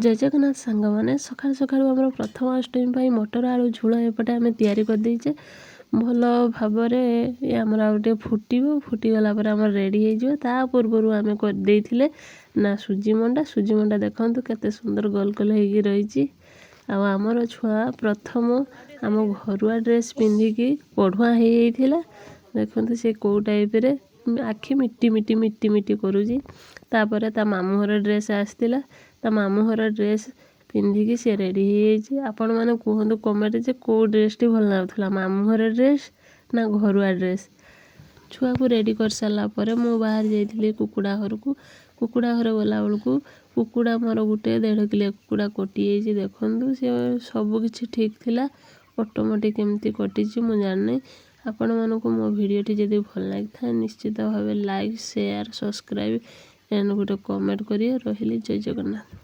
ଜୟ ଜଗନ୍ନାଥ ସାଙ୍ଗମାନେ। ସକାଳୁ ସକାଳୁ ଆମର ପ୍ରଥମାଷ୍ଟମୀ ପାଇଁ ମଟର ଆଳୁ ଝୋଳ ଏପଟେ ଆମେ ତିଆରି କରିଦେଇଛେ ଭଲ ଭାବରେ। ଆମର ଆଉ ଟିକେ ଫୁଟିବ, ଫୁଟିଗଲା ପରେ ଆମର ରେଡ଼ି ହେଇଯିବ। ତା ପୂର୍ବରୁ ଆମେ କରିଦେଇଥିଲେ ନା ସୁଜି ମଣ୍ଡା। ସୁଜି ମଣ୍ଡା ଦେଖନ୍ତୁ କେତେ ସୁନ୍ଦର ଗୋଲ ଗୋଲ ହେଇକି ରହିଛି। ଆଉ ଆମର ଛୁଆ ପ୍ରଥମ ଆମ ଘରୁଆ ଡ୍ରେସ୍ ପିନ୍ଧିକି ପଢ଼ୁଆ ହେଇଯାଇଥିଲା। ଦେଖନ୍ତୁ ସେ କେଉଁ ଟାଇପ୍ରେ ଆଖି ମିଟି ମିଟି ମିଟି ମିଟି କରୁଛି। ତାପରେ ତା ମାମୁଁ ଘର ଡ୍ରେସ୍ ଆସିଥିଲା। ତା ମାମୁଁ ଘର ଡ୍ରେସ୍ ପିନ୍ଧିକି ସେ ରେଡ଼ି ହେଇଯାଇଛି। ଆପଣମାନେ କୁହନ୍ତୁ କମେଣ୍ଟ ଯେ କେଉଁ ଡ୍ରେସ୍ଟି ଭଲ ଲାଗୁଥିଲା, ମାମୁଁ ଘର ଡ୍ରେସ୍ ନା ଘରୁଆ ଡ୍ରେସ୍? ଛୁଆକୁ ରେଡ଼ି କରିସାରିଲା ପରେ ମୁଁ ବାହାରି ଯାଇଥିଲି କୁକୁଡ଼ା ଘରକୁ। କୁକୁଡ଼ା ଘର ଗଲାବେଳକୁ କୁକୁଡ଼ା ମୋର ଗୋଟେ 1.5 କିଲିଆ କୁକୁଡ଼ା କଟିଯାଇଛି। ଦେଖନ୍ତୁ, ସେ ସବୁ କିଛି ଠିକ୍ ଥିଲା, ଅଟୋମେଟିକ୍ କେମିତି କଟିଛି ମୁଁ ଜାଣିନି। ଆପଣମାନଙ୍କୁ ମୋ ଭିଡ଼ିଓଟି ଯଦି ଭଲ ଲାଗିଥାଏ, ନିଶ୍ଚିତ ଭାବେ ଲାଇକ୍, ସେୟାର, ସବସ୍କ୍ରାଇବ୍ ଆଣ୍ଡ ଗୋଟେ କମେଣ୍ଟ କରିବେ। ରହିଲି, ଜୟ ଜଗନ୍ନାଥ।